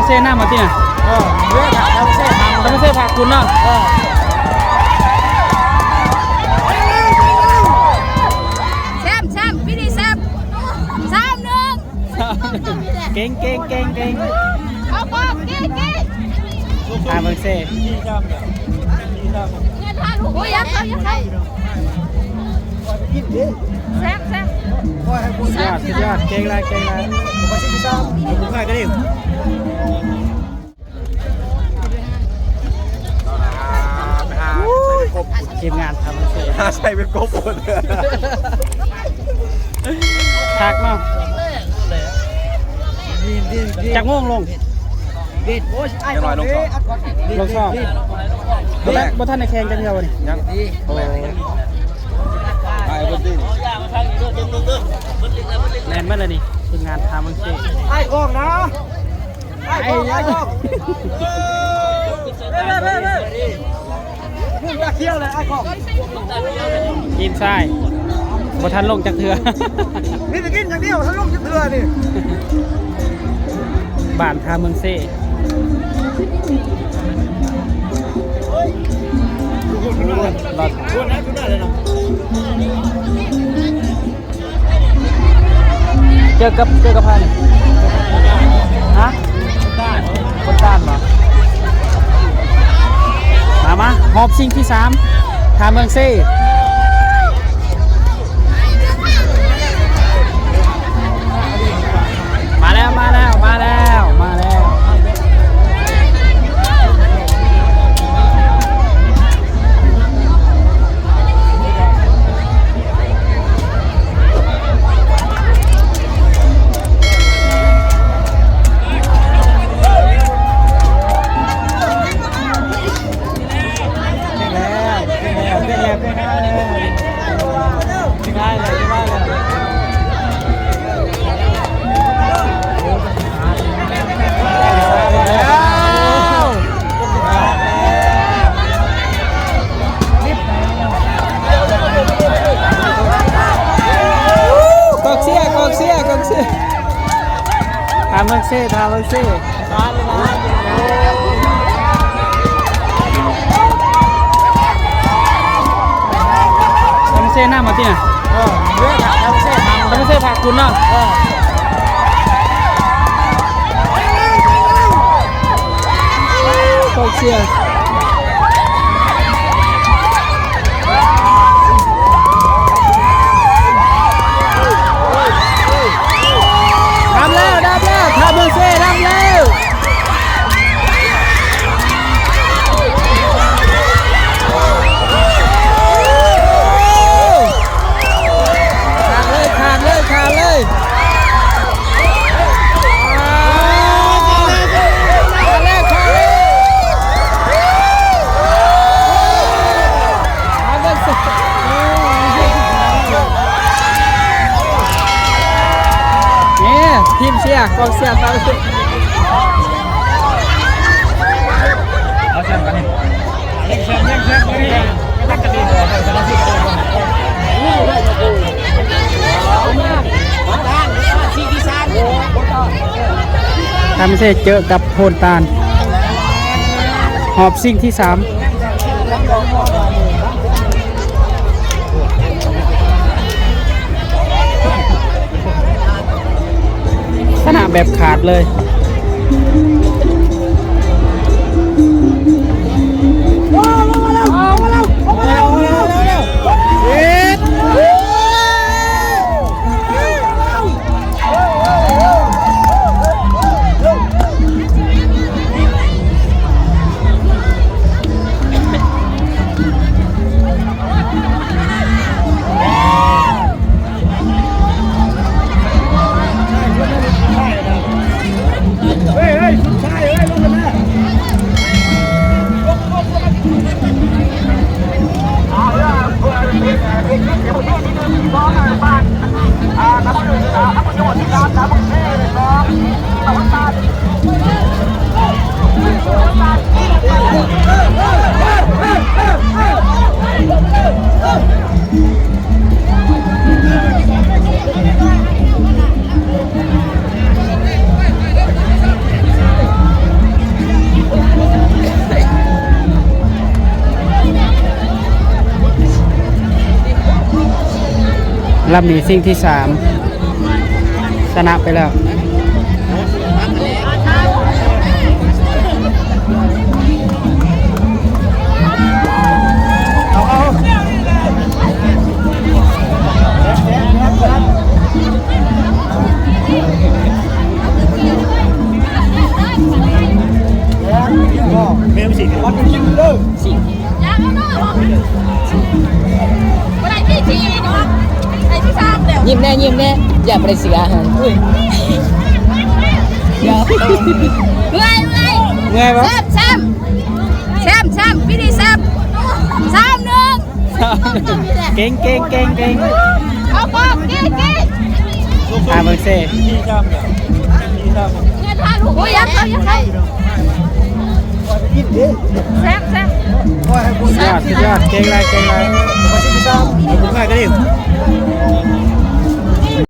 ເຊນ້ຳມາຕິ ເອີ ທຳມະເຊພາຄຸນເນາະ ເອີ ແຊມ ແຊມ ປີນີ້ແຊມ ສາມໜຶ່ງ ເກັ່ງ ເກັ່ງ ເກັ່ງ ເກັ່ງ ເອົາ ເກັ່ງ ເກັ່ງ ອ່າ ເບິ່ງເຊ ໂອ້ຍ ຢ່າເຂົ້າ ຢ່າເຂົ້າ ແຊມ ແຊມ ສຸດຍອດ ສຸດຍອດ ເກັ່ງຫຼາຍ ເກັ່ງຫຼາຍ ທີມງານທຳເຊ ຫາໃສ່ເປັນກົບ ຄັກເນາະ ຈັກໂມງລົງ? ລົງຊອກ ບໍ່ທັນ ບໍ່ທັນໄດ້ແຂ່ງຈັກເທື່ອວະນີ້? ຍັງ ໂອ້ ແມ່ນເບິດແລ້ວນີ້ ທີມງານທຳເຊ ອ້າຍກ້ອງນະ ອ້າຍກ້ອງ ອ້າຍກ້ອງ ມຶງຕາຂຽວເລີຍອ້າຍກ້ອງ ທີມຊາຍ ບໍ່ທັນລົງຈັກເທື່ອ ມີແຕ່ກິນຢ່າງດຽວ ທັນລົງຈັກເທື່ອນີ້ ບ້ານທ່າເມືອງເຊ ລອດ ເຈີກັບ ເຈີກັບໃຜນີ້? ຮະ? ຄົນຕ້ານບໍ່? ມາ ມາ ຮອບຊິງທີສາມ ທ່າເມືອງເຊ ມາແລ້ວ ມາແລ້ວ ມາແລ້ວ ມາແລ້ວ. ກອງເຊຍ ກອງເຊຍ ກອງເຊຍ ທ່າເມືອງເຊ ທ່າເມືອງເຊ. ທຳເຊນ້ຳມາຕິ ເອີ ທຳເຊ ທຳເຊພາຄຸນເນາະ ເອີ ກອງເຊຍ. ນຳແລ້ວ ນຳແລ້ວ ທ່າເມືອງເຊນຳແລ້ວ. ຂາດເລີຍ ຂາດເລີຍ ຂາດເລີຍ. ນີ້ ທີມເຊຍ ກອງເຊຍເຂົາ ເອົາແຊມກັນນີ້ ທຳເຊເຈີກັບໂພນຕານ ຮອບຊິງທີສາມ ຊະນະແບບຂາດເລີຍ. ເຮີ້ຍ ເຮີ້ຍ ສຸດຊ ລຳນີ້ຊິງທີສາມ ຊະນະໄປແລ້ວ. ຍິ້ມແນ່ ຍິ້ມແນ່ ຢ່າໄປເສຍຫັ້ນ. ເມື່ອຍ ເມື່ອຍ ເມື່ອຍບໍ່? ແຊມ ແຊມ ແຊມ ປີນີ້ແຊມ ສາມໜຶ່ງ. ເກັ່ງ ເກັ່ງ ເກັ່ງ ເກັ່ງ ເອົາບອກ ເກັ່ງ ເກັ່ງ. ອ່າ ເບິ່ງເຊ ໂອ້ຍ ຢ່າເຂົ້າ ຢ່າເຂົ້າ. ແຊມ ແຊມ ສຸດຍອດ ສຸດຍອດ ເກັ່ງຫຼາຍ ເກັ່ງຫຼາຍ.